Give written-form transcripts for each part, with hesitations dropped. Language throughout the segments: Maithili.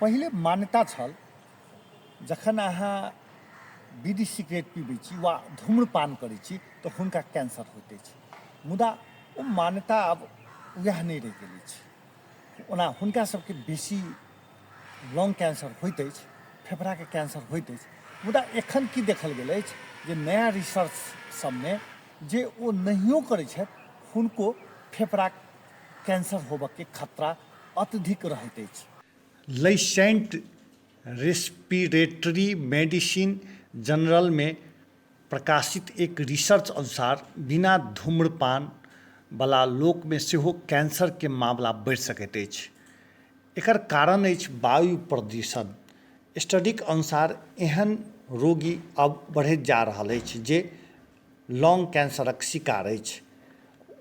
पहिले मान्यता छल जखन अहाँ बीड़ी सिगरेट पीबै छी वा धूम्रपान करै छी तऽ हुनका कैंसर होइत अछि, मुदा ओ मान्यता आब वएह नहि रहि गेल अछि। ओना हुनका सबके बेसी लंग कैंसर होइत अछि, फेफड़ाके कैंसर होइत अछि, मुदा एखन की देखल गेल अछि जे नया रिसर्च सबमे जे ओ नहियो करै छथि हुनको फेफड़ाक कैंसर होबऽके खतरा अत्यधिक रहैत अछि। लैसेंट रेस्पिरेटरी मेडिसिन जनरलमे प्रकाशित एक रिसर्च अनुसार बिना धूम्रपान बला लोकमे सेहो कैंसरके मामला बढ़ि सकैत अछि। एकर कारण अछि वायु प्रदूषण। स्टडीक अनुसार एहन रोगी आब बढ़ैत जा रहल अछि जे लंग कैंसरक शिकार अछि।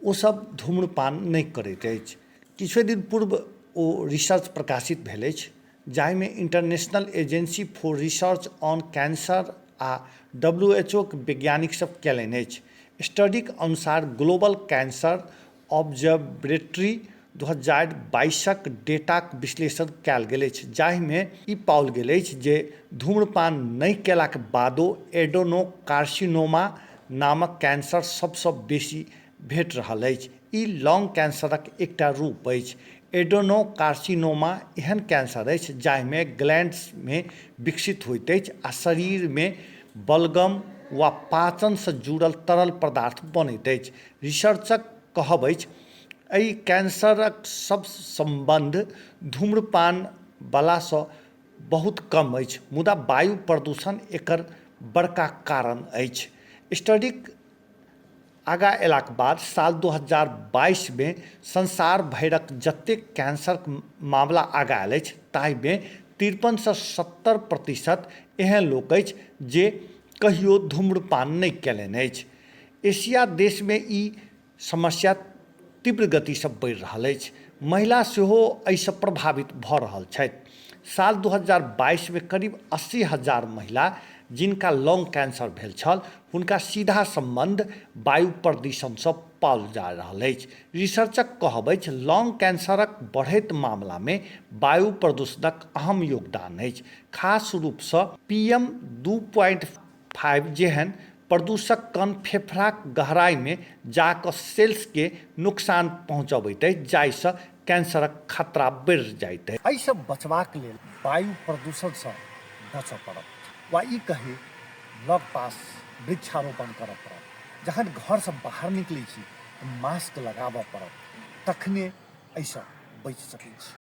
ओ सब धूम्रपान नहि करैत अछि। किछुए दिन पूर्व ओ रिसर्च प्रकाशित भेल अछि जाहिमे international agency for research on cancer आ डब्ल्यू एच ओ के वैज्ञानिक सब कयलनि अछि। स्टडीक अनुसार ग्लोबल कैंसर ऑब्जर्वेटरी 2022क डेटाक विश्लेषण कयल गेल अछि जाहिमे ई पाओल गेल अछि जे धूम्रपान नहि कयलाक बादो एडेनोकार्सिनोमा नामक कैंसर सबसँ बेसी भेट रहल अछि। ई लंग कैंसरक एकटा रूप अछि। एडेनोकार्सिनोमा एहन कैंसर अछि जाहिमे ग्लैंड्समे विकसित होइत अछि आ शरीरमे बलगम वा पाचनसँ जुड़ल तरल पदार्थ बनैत अछि। रिसर्चक कहब अछि एहि कैंसरक सब सम्बन्ध धूम्रपान बलासँ बहुत कम अछि, मुदा वायु प्रदूषण एकर बड़का कारण अछि। स्टडीक आगाँ अयलाक बाद साल 2022 मे संसार भरिक जतेक कैंसरक मामला आगाँ आयल अछि ताहिमे 53सँ 70% एहन लोक अछि जे कहियो धूम्रपान नहि कयलनि अछि। एशिया देशमे ई समस्या तीव्र गतिसँ बढ़ि रहल अछि। महिला सेहो एहिसँ प्रभावित भऽ रहल छथि। साल 2022 मे करीब 80,000 महिला जिनका लंग कैंसर भेल छल, हुनका सीधा संबंध वायु प्रदूषणसँ पाओल जा रहल अछि। रिसर्चक कहब अछि लंग कैंसरक बढ़ैत मामलामे वायु प्रदूषणक अहम योगदान अछि। खास रूपसँ पीएम 2.5 जेहन प्रदूषक कण फेफड़ाक गहराईमे जा कऽ सेल्सकेँ नुकसान पहुँचबैत अछि, जाहिसँ कैंसरक खतरा बढ़ि जाइत अछि। एहिसँ बचबाक लेल वायु प्रदूषणसँ बचऽ पड़त वा ई कही लगपास वृक्षारोपण करऽ पड़त। जखन घरसँ बाहर निकलै छी तऽ मास्क लगाबऽ पड़त, तखने एहिसँ बचि सकै छी।